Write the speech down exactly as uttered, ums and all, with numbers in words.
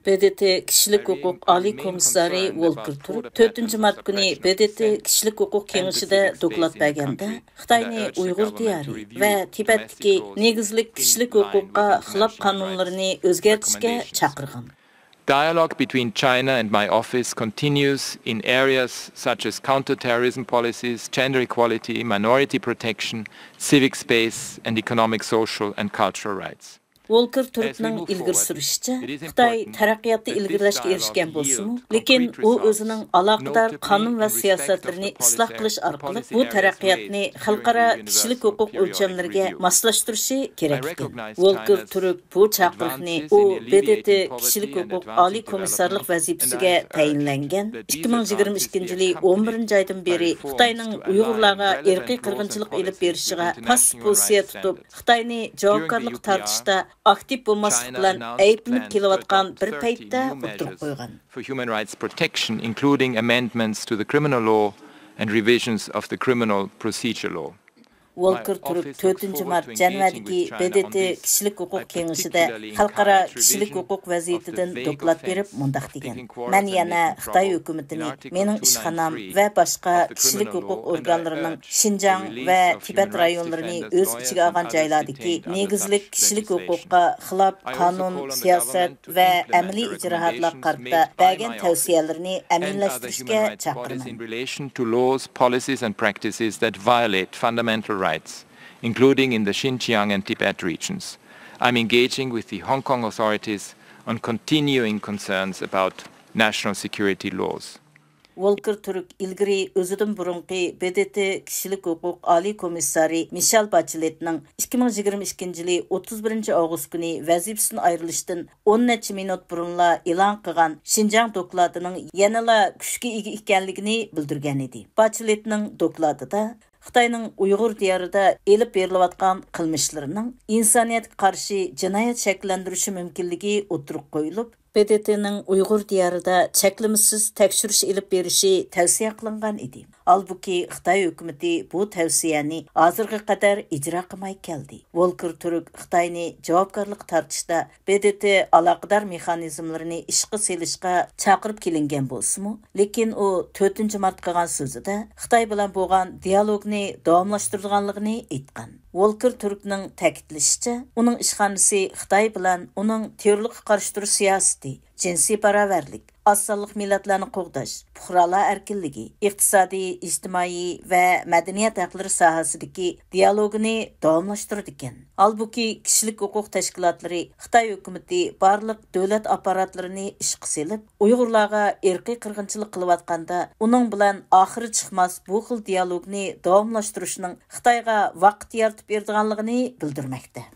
ب د ت كىشىلىك ھوقۇق ئالىي كومىسسارى ۋولكېر تۈرك تۆتىنچى مارت كۈنى ب د ت كىشىلىك ھوقۇق كېڭىشىدە دوكلات بەرگەندە، خىتاينى ئۇيغۇر دىيارى ۋە تىبەتتىكى نېگىزلىك كىشىلىك ھوقۇققا خىلاپ قانۇنلىرىنى ئۆزگەرتىشكە چاقىرغان. Dialogue between China and my office continues in areas such as counter-terrorism policies, gender equality, minority protection, civic space, and economic, social, and cultural rights. ۋولكېر تۈركنىڭ ئىلگىرى سۈرۈشىچە، خىتاي تەرەققىياتتا ئىلگىرىلەشكە ئېرىشكەن بولسىمۇ، لېكىن ئۇ ئۆزىنىڭ ئالاقىدار قانۇن ۋە سىياسەتلىرىنى ئىسلاھ قىلىش ئارقىلىق بۇ تەرەققىياتنى خەلقئارا كىشىلىك ھوقۇق ئۆلچەملىرىگە ماسلاشتۇرۇشى كېرەك ئىكەن. ۋولكېر تۈرك بۇ چاقىرىقنى ئۇ ب د ت كىشىلىك ھوقۇق ئالىي كومىسسارلىق ۋەزىپىسىگە تەيىنلەنگەن ئىككى مىڭ يىگىرمە ئىككىنچى يىلى ئون بىرىنچى ئايدىن بېرى خىتاينىڭ ئۇيغۇرلارغا ئىرقىي قىرغىنچىلىق ئېلىپ بېرىشىغا پاسسىپ پوزىتسىيە تۇتۇپ، خىتاينى جاۋابكارلىققا تارتىشتا ئاكتىپ بولماسلىق بىلەن ئەيىبلىنىپ كېلىۋاتقان بىر پەيتتە ئوتتۇرىغا قويغان. For human rights protection, including amendments to the criminal law and revisions of the criminal procedure law. ۋولكېر تۈرك تۆتىنچى مارت جەنۋەدىكى ب د ت كىشىلىك ھوقۇق كېڭىشىدە خەلقئارا كىشىلىك ھوقۇق ۋەزىيىتىدىن دوكلات بېرىپ مۇنداق دېگەن: مەن يەنە خىتاي ھۆكۈمىتىنى مېنىڭ ئىشخانام ۋە باشقا كىشىلىك ھوقۇق ئورگانلىرىنىڭ شىنجاڭ ۋە تىبەت رايونلىرىنى ئۆز ئىچىگە ئالغان جايلاردىكى نېگىزلىك كىشىلىك ھوقۇققا خىلاپ قانۇن، سىياسەت ۋە ئەمەلىي ئىجراھاتلارغا قارىتا بەرگەن تەۋسىيەلىرىنى ئەمەلىيلەشتۈرۈشكە چاقىرىمەن. In relation to laws, policies and practices that violate fundamental rights, including in the Xinjiang and Tibet regions. I'm engaging with the Hong Kong authorities on continuing concerns about national security laws. ۋولكېر تۈرك ئىلگىرى ئۆزىدىن بۇرۇنقى ب د ت كىشىلىك ھوقۇق ئالىي كومىسسارى مىشېل باچېلېتنىڭ ئىككى مىڭ يىگىرمە ئىككىنچى يىلى ئوتتۇز بىرىنچى ئاۋغۇست كۈنى ۋەزىپىسىدىن ئايرىلىشتىن ئون نەچچە مىنۇت بۇرۇنلا ئېلان قىلغان شىنجاڭ دوكلاتىنىڭ يەنىلا كۈچكە ئىگە ئىكەنلىكىنى بىلدۈرگەنىدى. باچېلېتنىڭ دوكلاتىدا خىتاينىڭ ئۇيغۇر دىيارىدا ئېلىپ بېرىلىۋاتقان قىلمىشلىرىنىڭ ئىنسانىيەتكە قارشى جىنايەت شەكىللەندۈرۈشى مۇمكىنلىكى ئوتتۇرىغا قويۇلۇپ، ب د ت نىڭ ئۇيغۇر دىيارىدا چەكلىمىسىز تەكشۈرۈش ئېلىپ بېرىشى تەۋسىيە قىلىنغان ئىدى. ھالبۇكى، خىتاي ھۆكۈمىتى بۇ تەۋسىيەنى ھازىرغا قەدەر ئىجرا قىلماي كەلدى. ۋولكېر تۈرك خىتاينى جاۋابكارلىققا تارتىشتا ب د ت ئالاقىدار مېخانىزملىرىنى ئىشقا سېلىشقا چاقىرىپ كېلىنگەن بولسىمۇ، لېكىن ئۇ تۆتىنچى مارت قىلغان سۆزىدە خىتاي بىلەن بولغان دىيالوگنى داۋاملاشتۇرىدىغانلىقىنى ئېيتقان. ۋولكېر تۈركنىڭ تەكىتلىشىچە، ئۇنىڭ ئىشخانىسى خىتاي بىلەن ئۇنىڭ تېررورلۇققا قارشى تۇرۇش سىياسىتى، جىنسىي باراۋەرلىك، ئاز سانلىق مىللەتلەرنى قوغداش، پۇقرالار ئەركىنلىكى، ئىقتىسادىي، ئىجتىمائىي ۋە مەدەنىيەت ھەقلىرى ساھەسىدىكى دىيالوگىنى داۋاملاشتۇرىدىكەن. ھالبۇكى، كىشىلىك ھوقۇق تەشكىلاتلىرى خىتاي ھۆكۈمىتى بارلىق دۆلەت ئاپپاراتلىرىنى ئىشقا سېلىپ، ئۇيغۇرلارغا ئىرقىي قىرغىنچىلىق قىلىۋاتقاندا، ئۇنىڭ بىلەن ئاخىرى چىقماس بۇ خىل دىيالوگنى داۋاملاشتۇرۇشنىڭ خىتايغا ۋاقىت يارىتىپ بېرىدىغانلىقىنى بىلدۈرمەكتە.